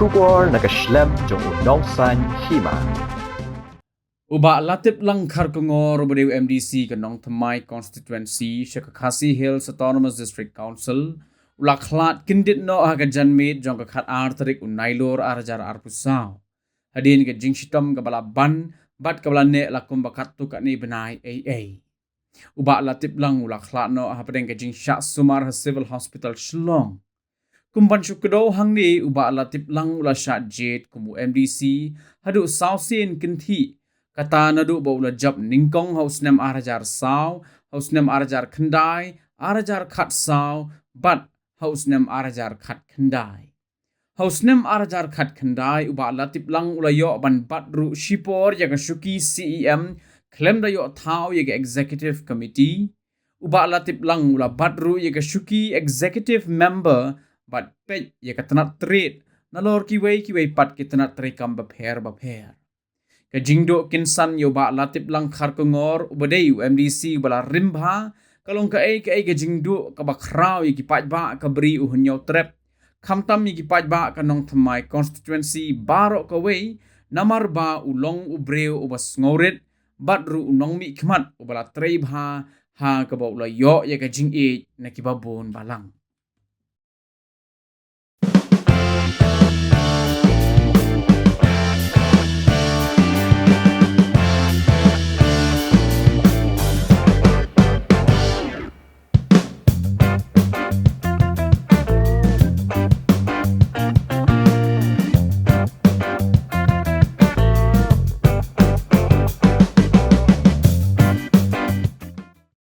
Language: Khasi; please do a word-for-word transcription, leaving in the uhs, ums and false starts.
Khubor na ka shlem jong u Nongsaiñ Hima. U Bah Latiplang Kharkongor uba dei u M D C ka Nongthymmai constituency sha ka Khasi Hills Autonomous District Council u la khlad kyndit noh ha ka janmiet jong ka khatar tarik u Nailur ar hajar arphew saw. Hadien ka jingshitom kaba la ban bad kaba la neh la kumba katto katne bnai ei ei. U Bah Latiplang u la khlad noh hapdeng ka jingshah sumar ha Civil Hospital Shillong. Kum ban shu kdew hangne, u Bah Latiplang u la shah jied kum u M D C haduh saw sien kynthih, kata naduh ba u la jop nyngkong ha u snem ar hajar saw, ha u snem ar hajar khyndai, ar hajar khatsaw bad ha u snem ar hajar khatkhyndai. Ha u snem ar hajar khatkhyndai u Bah Latiplang u la ïoh ban bat ruh shipor ïa ka shuki C E M khlem da ïoh thaw ïa ka Executive Committee. U Bah Latiplang u la bat ruh ïa ka shuki Executive Member bad peit ïa ka tnat trade nalor kiwei kiwei pat ki tnat treikam bapher bapher. Ka jingduh kynsan ïa u Bah Latiplang Kharkongor uba dei u M D C uba la rim bha ka long kaei kaei ka jingduh kaba khraw ïa ki paidbah ka Bri u Hynñiewtrep, khamtam ïa ki paidbah ka Nongthymmai constituency baroh kawei, namar ba u long u briew uba sngewrit bad ruh u nongmihkhmat uba la trei bha ha kaba u la ïoh ïa ka jingïeit na kiba bun balang.